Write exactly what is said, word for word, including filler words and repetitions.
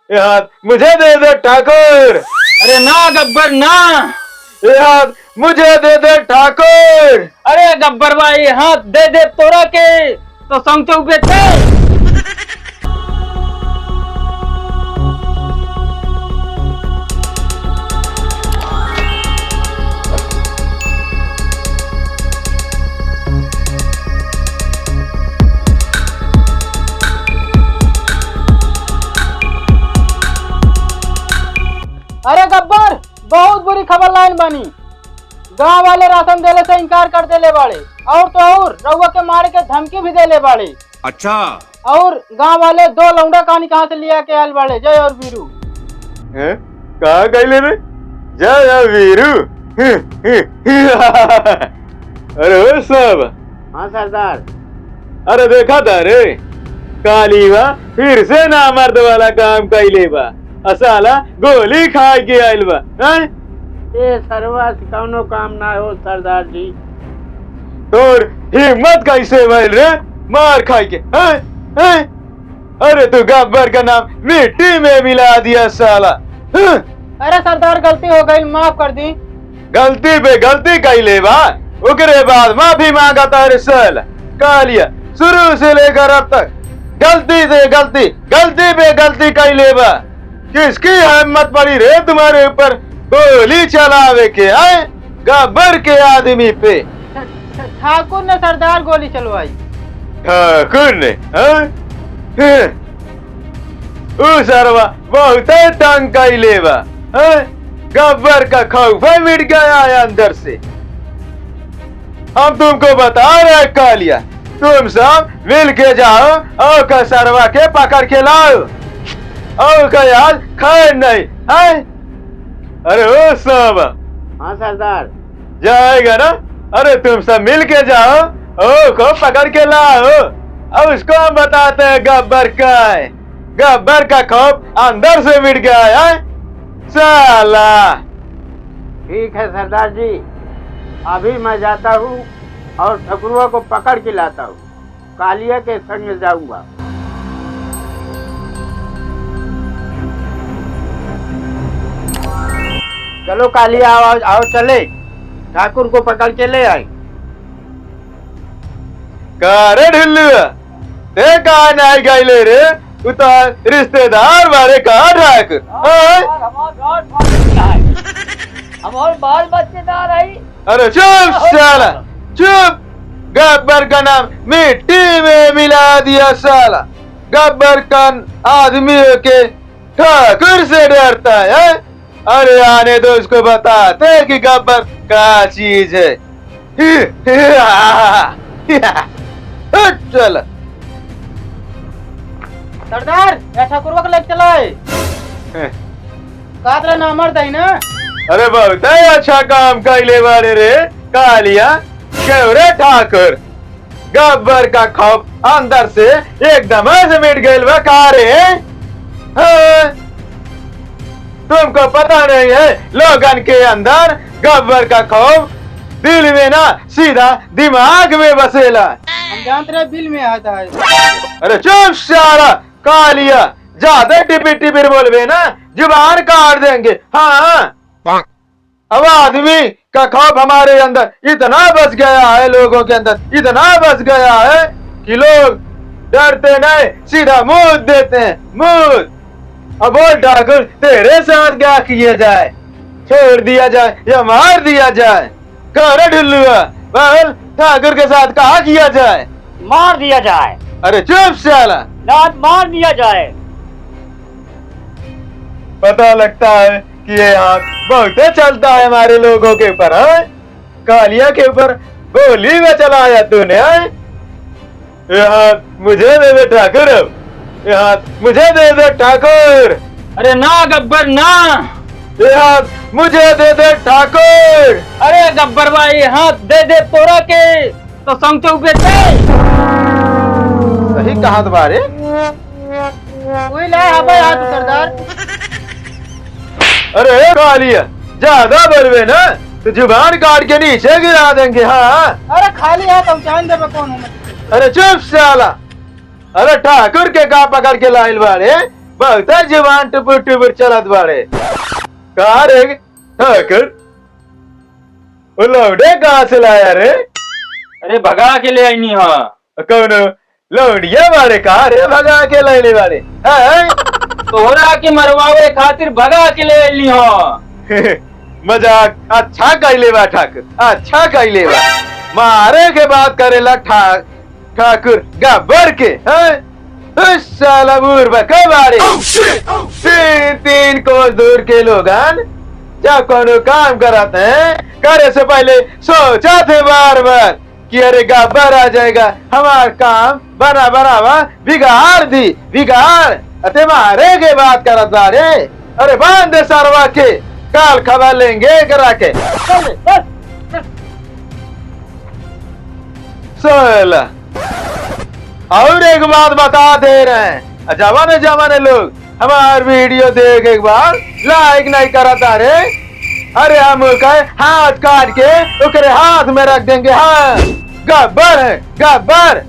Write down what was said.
ये हाथ मुझे दे दे ठाकुर। अरे ना गब्बर ना। ये हाथ मुझे दे दे ठाकुर। अरे गब्बर भाई, हाथ दे दे तोरा के, तो संग तो बेटे। अरे गब्बर, बहुत बुरी खबर लाइन बानी। गांव वाले राशन देले से इनकार कर देले बाड़े, और तो और रउआ के मारे के धमकी भी देले बाड़े। अच्छा। और गांव वाले दो लौंडा कहानी कहाँ से लिया के आयल बाड़े, जय और वीरू। हैं? का कहले रे? जय और वीरू? अरे ओ सब। हाँ सरदार। अरे देखा था रे, काली बा फिर से नामर्द वाला काम कइले बा। आ साला गोली खाए के आइल बा, हैं? ए सरवा से कौनो काम ना हो सरदार जी। तोर हिम्मत कैसे भइल रे, मार खाए के, हैं? हैं? अरे तू गब्बर का नाम मिट्टी में मिला दिया साला, हैं? अरे सरदार, गलती हो गई, माफ कर दी। गलती पे गलती कइले बा, ओकरे बाद माफी मांगा तारे साला। कालिया, शुरू से लेकर अब तक गलती से गलती, गलती पे गलती कइले बा। किसकी हिम्मत पड़ी रे तुम्हारे ऊपर गोली चलावे के, आए गब्बर के आदमी पे? ठ-, ठ-, ठाकुर ने सरदार गोली चलवाई। ठाकुर ने, हाँ? हैं? ऊ सरवा बहुते तंग कइले बा, हैं? गब्बर का खौफे मिट गया है अंदर से। हम तुमको बता रहे कालिया, तुम सब मिल के जाओ और का सरवा के पकड़ के लाओ, और का आज खैर नहीं है। अरे ओ सब। हाँ सरदार। जाएगा ना? अरे तुम सब मिल के जाओ, ओ को पकड़ के लाओ, और उसको हम बताते हैं गब्बर का है। गब्बर का खौफ अंदर से मिट गया है साला। ठीक है सरदार जी, अभी मैं जाता हूँ और ठकुरुआ को पकड़ के लाता हूँ, कालिया के संग जाऊंगा। चलो कालिया, आओ, आओ, चले, ठाकुर को पकड़ के ले आए। का रे ढिल्लुआ, ते का नाई गइले रे? उ तो रिश्तेदार बारे का ठाकुर, हाँ? हमार, हमार गांड फाड़ देता है। हम और बाल बच्चे ना रही। अरे चुप साला, चुप। गब्बर का नाम मिट्टी में मिला दिया साला। गब्बर का आदमी होके ठाकुर से डरता है, हैं? अरे आने दो, उसको बताते हैं कि गब्बर क्या चीज है। हट, चल। सरदार, ए ठाकुरवा के लेके चला है। हैं। कात रहे ना मर दही ना। अरे बहुत ही अच्छा काम कइले बाड़े रे कालिया। क्यों रे ठाकुर, गब्बर का खौफ अंदर से एकदम से मिट गइल बा का रे? हाँ? तुमको पता नहीं है, लोगन के अंदर गब्बर का खौफ दिल में ना, सीधा दिमाग में बसेला। हम जानत रहे बिल में आता है। अरे चुप साला, कालिया, ज्यादा टिपिर टिपिर बोलबे ना, जुबान काट देंगे। हाँ, अब आदमी का खौफ हमारे अंदर इतना बस गया है, लोगों के अंदर इतना बस गया है कि लोग डरते नहीं, सीधा मूत देते हैं, मूत। अब बोल ठाकुर, तेरे साथ क्या किया जाए? छोड़ दिया जाए या मार दिया जाए? कह रे ढिल्लुआ, बोल ठाकुर के साथ क्या किया जाए? मार दिया जाए। अरे चुप साला। ना, मार दिया जाए। पता लगता है कि ये हाथ बहुत चलता है हमारे लोगों के ऊपर, हैं? कालिया के ऊपर गोली में चलाया तूने, हैं? ये हाथ मुझे दे दे ठाकुर, ये हाथ मुझे दे दे ठाकुर। अरे ना गब्बर ना। ये हाथ मुझे दे दे ठाकुर। अरे गब्बर भाई, हाथ दे दे तोरा के, तो संग तो बेटे। सही कहा तुम्हारे। कोई लाए हवा हाथ सरदार। अरे कालिया, ज्यादा बोलबे ना तो जुबान काट के नीचे गिरा देंगे। हाँ। अरे खाली हाथ हम जान देबे कौन हूँ मैं। अरे चुप साला। अरे ठाकुर के का पकड़ के लाइल बाड़े? बहुत जुबान टुपुर टुपुर चलत बाड़े। का रे ठाकुर, वो लौंडे कहाँ से लाया रे? अरे, भगा के ले आईनी ह। कौनो लौंडिया बाड़े का रे, भगा के लैले बाड़े? हैं? तोहरा के मरवावे खातिर भगा के ले आईनी ह। मजाक अच्छा कैले बा ठाकुर, अच्छा कैले बा। मारे के बात करेला ठा-, ठाकुर गब्बर के, हैं? उस साला बूढ़ बके बाड़े। तीन, तीन कोस दूर के लोगन जब कौनो काम करत हैं, करे से पहले सोचत हैं बार बार कि अरे गब्बर आ जाएगा, हमार काम बना बनावा बिगाड़ दी, बिगाड़। अते मारे के बात करत बाड़े। अरे बांध दे सरवा के, काल खबर लेंगे एकरा के। चल, चल, चल। सोला, और एक बात बता दे रहे हैं, जवाने जवाने लोग हमार video देख एक बार like नहीं करता रे, अरे हम ओकर हाथ काट के ओकरे हाथ में रख देंगे। हाँ, गब्बर है, गब्बर।